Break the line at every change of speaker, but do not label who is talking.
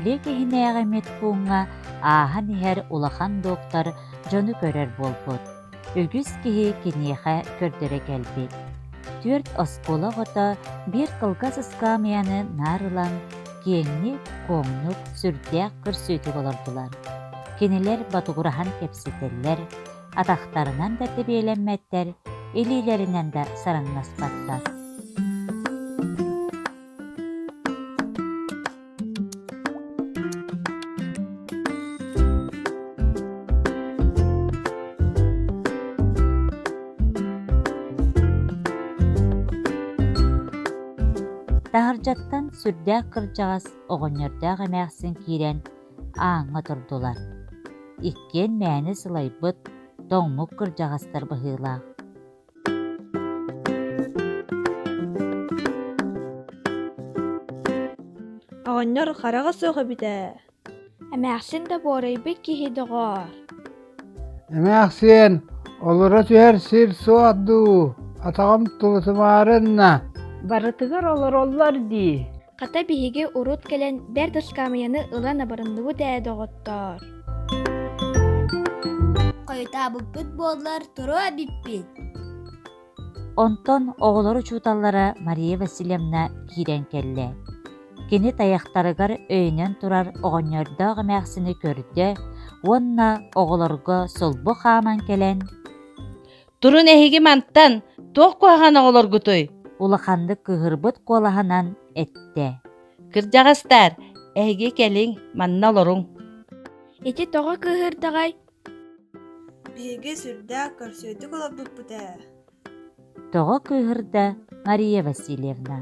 Нэһилиэк иһинээҕи медпууҥҥа ааһан иһэр улахан доктор дьону көрөр буолбут. Үгүс киһи киниэхэ көрдөрө кэлбит. Түөрт оскуола оҕото биир кылгас ыскаамыйаны наар ылан, киэҥник, куоҥнук, сүрдээх көрсүөтүк олордулар. Кинилэр ботугураһан кэпсэтэллэр, атахтарынан да тэбиэлэммэттэр, илиилэринэн да сараҥнаспаттар. Таһырдьаттан сүрдээх кырдьаҕас оҕонньордоох эмээхсин киирэн ааҥҥа турдулар. Иккиэн мээнэ сылайбыт, тоҥмут кырдьаҕастар быһыылаах.
Оҕонньор хараҕа суох эбит ээ.
Эмээхсин да буорайбыт киһи доҕоор.
Эмээхсиэн, олоро түһэр сир суох дуу, атаҕым тулутумаарынна.
Барытыгар олороллор дии.
Хата биһиги урут кэлэн бэрт ыскаамыйаны ылан абырынныбыт ээ доҕоттоор.
Хойутаабыппыт буоллар туруо эбиппит.
Онтон оҕолор учууталлара Мария Васильевна киирэн кэллэ. Кини тайахтарыгар өйөнөн турар оҕонньордоох эмээхсини көрдө уонна оҕолорго сулбу хааман кэлэн
Турун эһиги мантан, туох куһаҕан оҕолоргутуй?
Улаханнык кыыһырбыт куолаһынан эттэ.
Кырдьаҕастаар, эһиги кэлиҥ, манна олоруҥ.
Ити тоҕо кыыһырдаҕай?
Биһиги сүрдээх көрсүөтүк олорбуппут ээ.
Тоҕо кыыһырда Мария Васильевна?